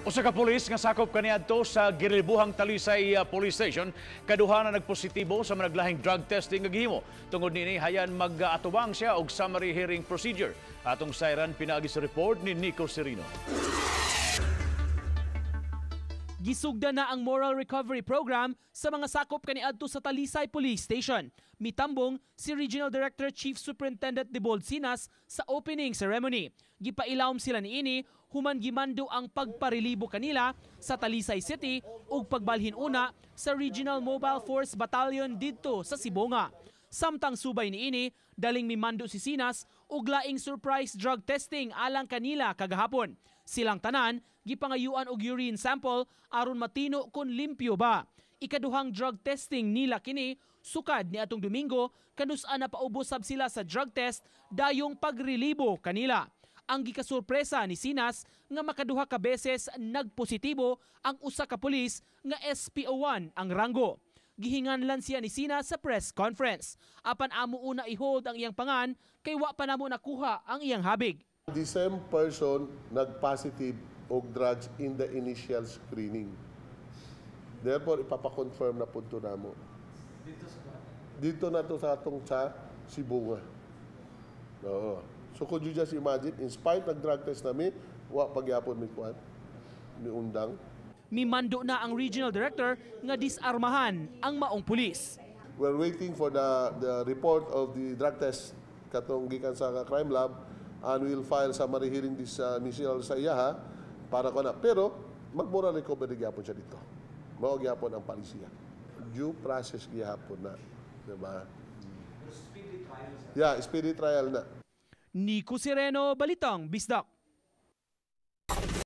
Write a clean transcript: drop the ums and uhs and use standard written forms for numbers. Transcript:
Usa ka pulis nga sakop kaniadto sa girelibuhang Talisay Police Station kaduha na nagpositibo sa managlahing drug testing nga gihimo. Tungod niini, hayan mag-atubang siya og summary hearing procedure. Atong sayran pinaagi sa report ni Nico Serino. Gisugda na ang Moral Recovery Program sa mga sakop kaniadto sa Talisay Police Station. Mitambong si Regional Director Chief Superintendent Debold Sinas sa opening ceremony. Gipailawom sila niini human gimando ang pagparelibo kanila sa Talisay City ug pagbalhin una sa Regional Mobile Force Battalion didto sa Sibonga. Samtang subay niini, daling mimando si Sinas og laing surprise drug testing alang kanila kagahapon. Silang tanan gipangayuan og urine sample aron matino kung limpyo ba. Ikaduhang drug testing nila kini sukad ni atong Domingo, kanus-a na paubos sab sila sa drug test dayong pagrelibo kanila. Ang gikasurpresa ni Sinas nga makaduha ka beses nagpositibo ang usa ka pulis nga SPO1 ang ranggo. Gihinganlan siya ni Sinas sa press conference. Apan amo una i-hold ang iyang pangan kay wa pa namo nakuha ang iyang habig. The same person nag-positive og drugs in the initial screening. Therefore, ipapa-confirm na pud to namo. Dito na to sa atong sa Sibonga. Oo. So could you just imagine, in spite ng drug test nami, wa pagyapon mi kuan, mi undang. Mimando na ang regional director nga disarmahan ang maong pulis. We're waiting for the report of the drug test katong gikan sa crime lab and we'll file summary hearing this initial sa iyaha para ko na. Pero mag-moral recovery gyapon siya dito. Mao gyapon ang palisiya. Due process gyapon na, diba? Yeah, speedy trial na. Nico Sereno, Balitang Bisdak.